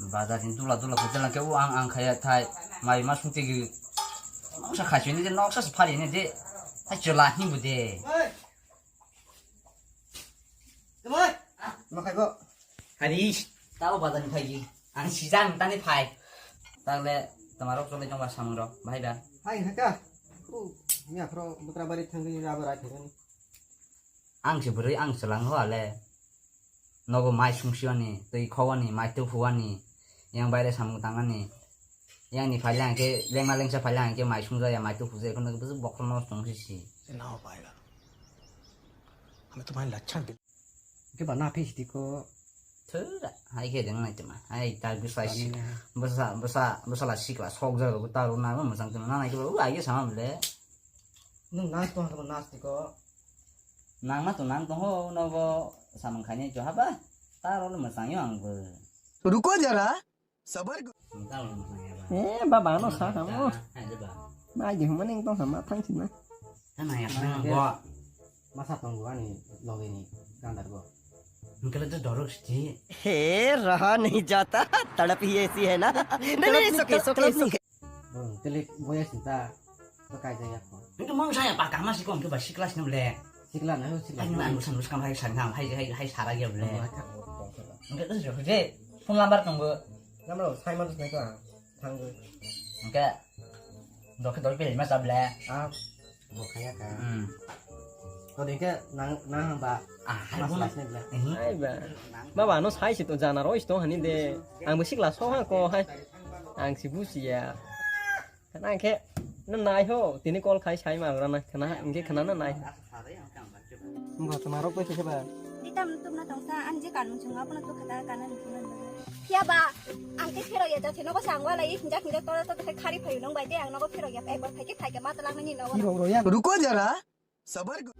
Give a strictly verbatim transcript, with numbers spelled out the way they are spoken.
Bazar ni dula dula khe jalang khe o ang ang khaya thai. Mai ma sung tigi. Noksa khaisini de noksa se phari ni de. Hai chola himbu de. Kemai. Ma khai go. Hari. Tao bazar ni phai. Ang sijang tani phai. Tagle tamarok chole tongba samung rok. Bahai ba. Hai haka. Miya phro butra bari thangwi rabo rai thangani. Ang se bwrwi ang swlang ho ale. Nogo mai sungsiyoni, twi khowani, mai tuphugani, yang baire samung tangani. Yang ni phaile ang khe lengma lengsa phaile ang khe mai sungjaya, mai tuphujaya, kono bokhorok no tong sisi. Nao paila. Hame tumhari lachha. Ke ba na phi siti ko. Thura, hai khe deng nai tuma. Hai ta bwsa si, bwsa, bwsa, bwsa la sikla sok jaga ko ta ro na mo majang tuma na nai ke ba ai ke sama bole. Nung nas to ko nas ti ko. Nang ma to nang to ho no bo samung khani jo haba. Ta ro no majang yo ang bo. Ruko jara. Sabar. Eh, baba, ano sa kamo. Hai de ba. Mai de humane tong sama thang sina. Tana ya nang bo. Masa tong ani loge ni gandar bo. Engkele to dorok siti. हे रहा नहीं जाता, तड़प ही ऐसी है ना। नहीं, नहीं, it's okay, it's okay, it's okay। Tele boya sinta. Bakai jaya ko. Itu mang saya pakama sih kok, itu basi kelas enam le. Sikla na, sikla. Ang nang busan busan hai sang ham hai hai hai sara ya bole. Engke to je phone number tong bo. Number sai man nai ko. Thang go. Engke dokhe dokhe pele ma sable. Ah, bo khaya ka. Hmm. To dengke nang nang ba. Ah, hai mas bo na. Mas ne bole. Hai ba. Baba no sai si to jana roi to hani de. Ang bo sikla so ha ko hai. Ang si busiya. Khana khe no nai ho, tini call khai sai ma rana khana, hingke khana no nai. Bo tuma rok bai khe ba. Ditam tumna tongsa, an je kanun chunga, bono tu khata kana ni chunga. Phiya ba, ang te phero ya jathe nogo sangwa lai, hinjak hinjak tora to khai khari phayu nong bai te ang nogo phero ya, ekbar khai ke khai ke ma talang ni nogo. Ki rok ro ya. Ruko jara. Sabar ko.